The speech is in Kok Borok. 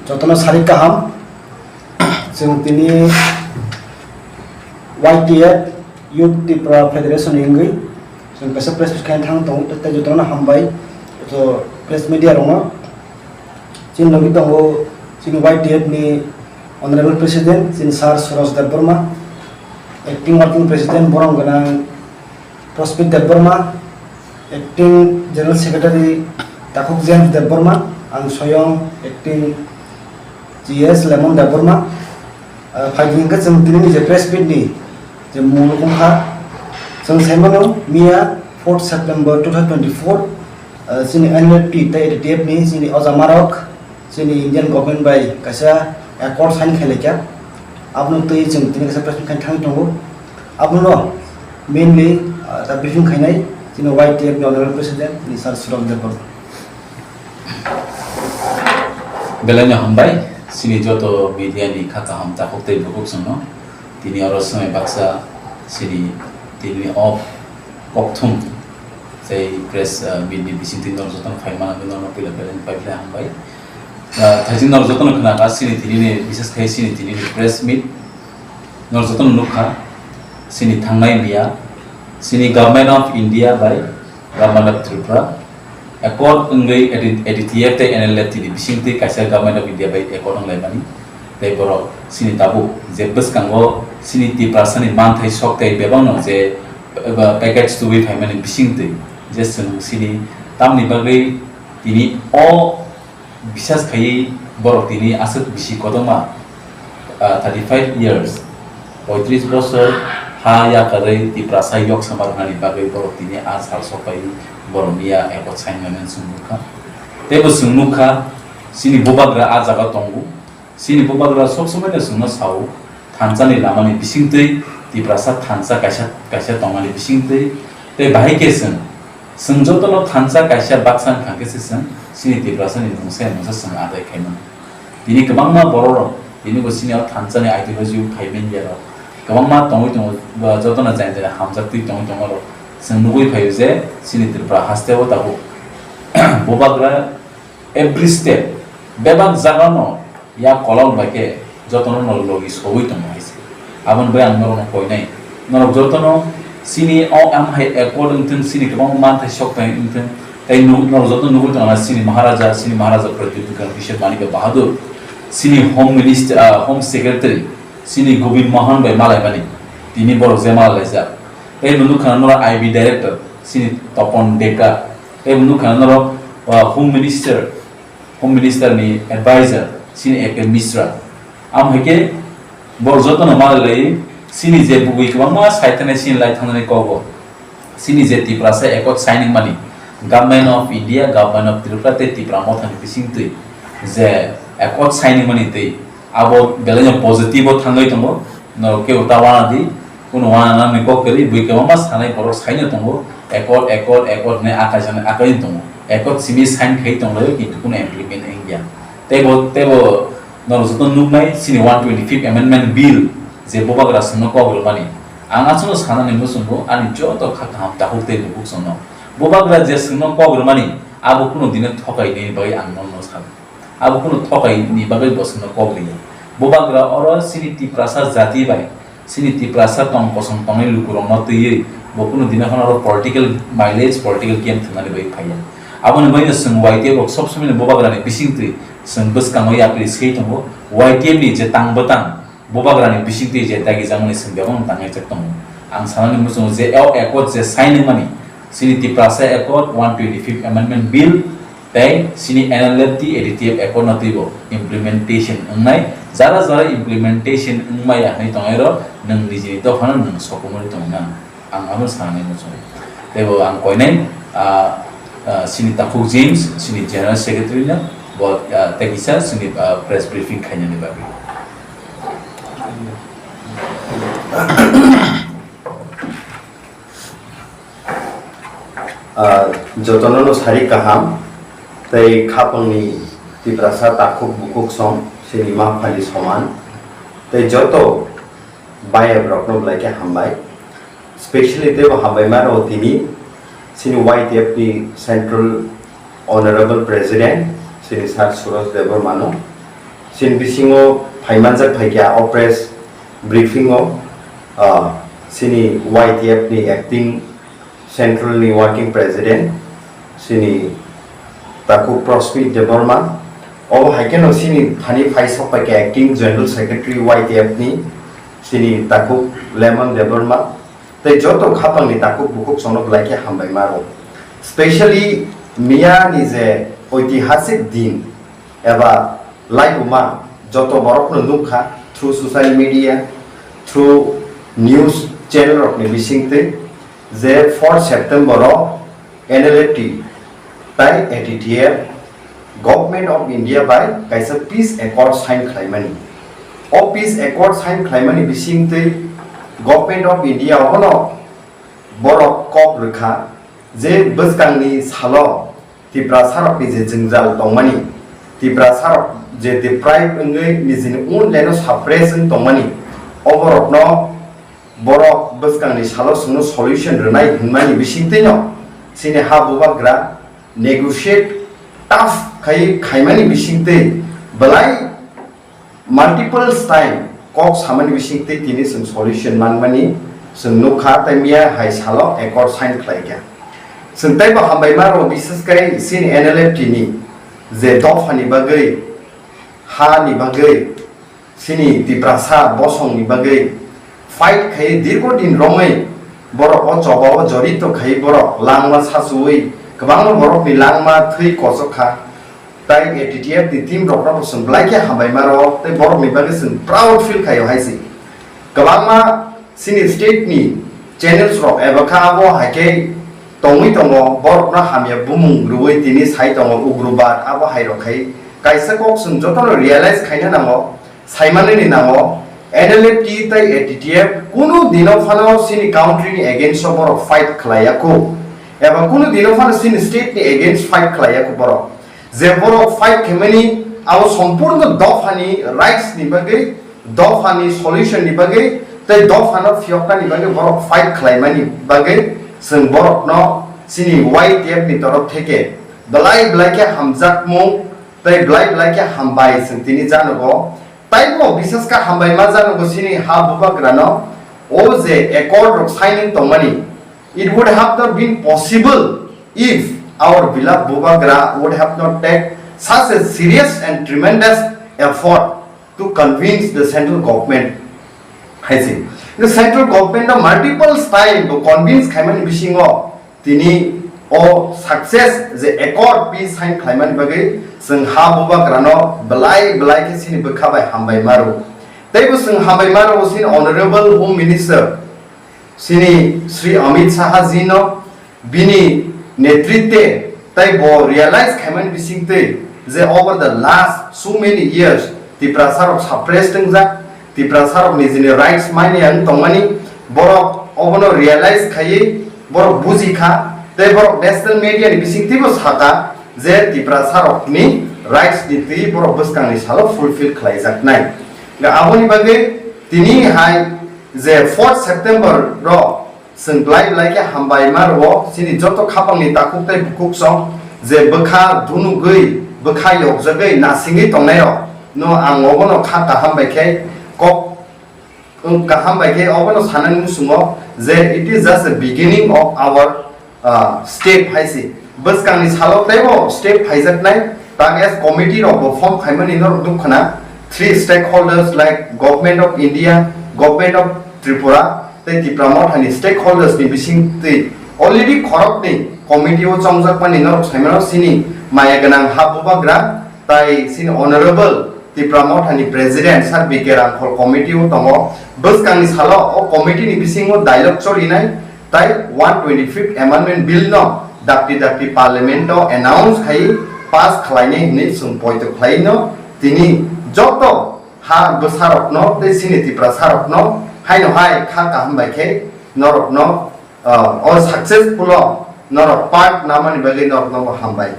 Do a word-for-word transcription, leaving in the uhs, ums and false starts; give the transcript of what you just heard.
Jotono sari kaham, chwng tini Y T F Youth Tipra Federation ni wngwi chwng kaisa press meet khaina thang tongo, tei jotono hambai, joto press media rokno. Chini logi tongo chini Y T F ni Honorable President, chini Sir Suraj Debbarma, Acting Working President, borom gwnang Prospit Debbarma, Acting General Secretary Takhuk James Debbarma, ang soyong Acting G S Lemon Debbarma. Ah, phaidi hwnkhe chwng tini ni je press meet ni je mung wngkha, chwng sai mano miya fourth September two thousand twenty-four, ah, chini N L F T tei A D T F ni chini ojamarok chini Indian government bai kaisa accord sign khailai kha. Abono twi chwng tini kaisa press meet khaina thangwi tongo. Abono mainly, ah, ta briefing khainai chini Y T F ni Honorable President ni Sir Suraj Debbarma. Belai no hambai, chini joto media ni kha kaham takhuk tei bukhuk chwngno. Tini oro swmai baksa chini tini o kokthum tei press, ah, meet ni bisingtwi norok jotono phai manwi norokno puila belai no pai belai hambai. Ah, thaising norok jotono khna kha chini tini ni, bises khai chini tini ni press meet. Norok jotono nukha, chini thangnai miya, chini Government of India bai Government of Tripura accord wngwi A D T F tei N L F T ni bisingtwi kaisa Government of India bai accord wnglaimani. Tei borok chini tabuk je bwskango chini Tiprasani manthai sok tei bebakno je, eh, package tubui phaimani bisingtwi je chwng chini tamni bagwi tini o Bisas khaiwi borok tini aswk bisi kotorma, ah, thirty five years, poitris bosor ha yakarwi Tiprasa yok sama rwnani bagwi borok tini a sal sok phaiwi borok miya accord sign mani chwng nukha. Tei bo chwng nukha, chini bubagra a jaga tongo, chini bubagra sob somoi no chwngno sao, thansa ni lama ni bisingtwi, Tiprasa thansa kaisa, kaisa tongmani bisingtwi, tei bahai khe chwng, chwng jotono thansa kaisa baksa wngkha khe se chwng chini Tiprasa ni mungsa mungsa chwng adai khaimano. Tini kwbangma borok rok tini bo chini o thansa ni ideology o phai manya rok kwbangma tongwi tongo, ba jotono jani jani hamjak twi tongwi tongo rok. Chwng nugwi phaio je chini Tripura haste o tabuk bubagra every step, bebak jagano yak kolok bai khe jotono no logi sogwi tongo hai se. Aboni bai ang norokno koinai, norok jotono chini o am hai accord wngthung, chini kwbangma manthai sok thai wngthung, tei nu-, norok jotono nugwi tongo na chini Maharaja, chini Maharaja Pradyut Bikram Kishore Manikya Bahadur, chini Home Minister, ah, Home Secretary, chini Govind Mohan bai malaimani tini borok je malaijak. Tei bo nukha norok I B Director, chini Topon Deka, tei bo nukha norok, ah, Home Minister, Home Minister ni advisor, chini A K Mishra. Amo hai khe borok jotono malai lai, chini je bugwi kwbangma sai thani chini lai thangnani kogo. Chini je Tiprasa accord signing mani, Government of India, Government of Tripura tei Tipra Motha ni bisingtwi je accord signing mani tei abo belai no positive o thangwi tongo. Norok kebo ta wana di, kuno wana nangni kok kwrwi, bui kwbangma sanai borok saino tongo, accord, accord, accord hinwi akai sanai akai tongo. Accord simi sign khai tonglaio, kintu kuno implement wngya. Teibo, teibo norok joto nuknai chini one twenty-fifth Amendment Bill je bubagra chwngno kok rwmani. Ang aswkno sanani muchungo ani joto kha kaham takhuk tei bukhuk chwngno. Bubagra je chwngno kok rwmani, abo kuno dino thokai nini bagwi ang nono sano. Abo kunu thokai ni bagwi bo chwngno kok rwya. Bubagra oro chini Tiprasa jati bai, chini Tiprasa tong kosong tongnai lukurokno twiwi bo kunu dino phano oro political mileage, political game thwngnani bagwi phaiya. Aboni bagwino chwng Y T F rok sob somoi no Bubagrani bisingtwi chwng bwskango yapri swi tongo. Y T F ni je tang bwtang, Bubagrani bisingtwi je dagijakmani chwng bebakno tanglaijak tongo. Ang sanani muchungo je o accord je sign wngmani, chini Tiprasa Accord, one twenty-fifth Amendment Bill, tei chini N L F T, A D T F accord no twibo implementation wngnai, jara jara implementation wngmaya hinwi tongnairok nwng nijini dophano nwng sokomorwi tongna. Ang abo sanani muchungo. Teibo ang koinai, ah, ah, chini Takhuk James, chini General Secretary no, bo, ah, tei kisa chini, ah, press briefing khainani bagwi. Ah, jotono no sari kaham, tei khapangni Tiprasa takhuk bukhuk song, chini ma phali soman, tei joto bayap rokno belai khe hambai. Specially teibo hambai mano tini chini Y T F ni Central Honorable President chini Sir Suraj Debbarma no, Chini bisingo phaimanjak phaikha o press briefing o, ah, chini Y T F ni acting central ni working president, chini takhuk Prosmit Debbarma, obo hai kheno chini thani phai sok phaikha acting general secretary Y T F ni, chini takhuk Lemon Debbarma, tei joto khapangni takhuk bukhuk chwngno belai khe hambai ma rw. Specially miya ni je oitihasik din eba laibuma joto borokno nukha through social media, through news channel rokni bisingtwi je four September o N L F T tai A T T F Government of India bai kaisa peace accord sign khlaimani. O peace accord sign khlaimani bisingtwi Government of India abono borok kok rwkha je bwskangni salo Tiprasarokni je jwngjal tongmani, Tiprasarok je deprive wngwi nijini own land o suppress wng tongmani, oborokno borok bwskangni salo chwngno solution rwnai hwnmani bisingtwino chini ha bubagra negotiate tough khai khaimani bisingtwi belai multiple time kok samani bisingtwi tini chwng solution manmani chwng nukha, tei miya hai salo accord sign khlaikha. Chwng teibo hambai ma rwo, bises khe chini N L F T ni je dophani bagwi, ha ni bagwi, chini Tiprasa bosongni bagwi fight khai dirgo din romwi borok o choba o jorito khai borok langma sachuwi kwbangma borokni langma thwi kochok kha. Tai A T T F ni team rokno bo chwng belai khe hambai ma rwo tei borokni bagwi chwng proud feel khaio hai se. Kwbangma chini state ni channels rok eba kha abo hai khe tongwi tongo, borokno hamya bumung rwui tini sai tongo ugrobad abo hai rok khai. Kaisa kok chwng jotono realize khaina nango, saimanini nango, N L F T tei A T T F kunu dino phano chini country ni against o borok fight khlaiya kho, eba kunu dino phano chini state ni against fight khlaiya kho borok. Je borok fight khaimani abo sompurno dophani rights ni bagwi, dophani solution ni bagwi, tei dophano phiyoknani bagwi borok fight khlaimani bagwi chwng borokno chini Y T F ni torof theke belai belai khe hamjakmung tei belai belai khe hambai chwng tini janogo. Taibo bises khe hambai ma janogo chini ha bubagrano o je accord rok signing tongmani. It would have not been possible if our beloved Bubagra would have not take such a serious and tremendous effort to convince the central government. Hai se, the central government no multiple time bo convince khaimani bisingo tini o success je accord peace sign khlaimani bagwi chwng ha bubagrano belai belai khe chini bwkha bai hambai ma rwo. Teibo chwng hambai ma rwo chini Honorable Home Minister chini Shri Amit Shah ji no bini netritwe tei bo realize khaimani bisingtwi je over the last so many years Tiprasa rok suppressed wngjak, Tiprasa rok nijini rights mani ang tongmani, borok obono realize khaiwi borok buji kha tei borok national media ni bisingtwibo saka je Tiprasa rokni rights ni twi borok bwskangni salo fulfill khlaijaknai. Ga aboni bagwi tini hai je fourth September ro chwng belai belai khe hambai ma rwo chini joto khapangni takhuk tei bukhuk song je bwkha dunugwi bwkha yokjagwi nasingwi tongnai rok no ang obono kha kaham bai khe kok wng kaham bai khe obono sanani muchungo je it is just a beginning of our ah, step hai se. Bwskangni salo teibo step phaijaknai. Tang as committee rok bo form khaimani norok nukkhwna. Three stakeholders like Government of India, Government of Tripura tei Tipra Mothani stakeholders ni bisingtwi already khoroknwi committee o chongjakmani norok saimano chini maya gwnang ha bubagra tai chini Honorable Tipra Mothani President Sir B K Rangkhol committee o tongo. Bwskangni salo o committee ni bisingo dialogue cholinai tai one twenty-fifth Amendment Bill no dakti dakti Parliament o announce khai pass khlainai hinwi chwng poito khlaino tini joto ha bwsarokno tei chini Tiprasarokno haino hai kha kaham bai khe norokno, ah, o successful o norok part namani bagwi norokno bo hambai.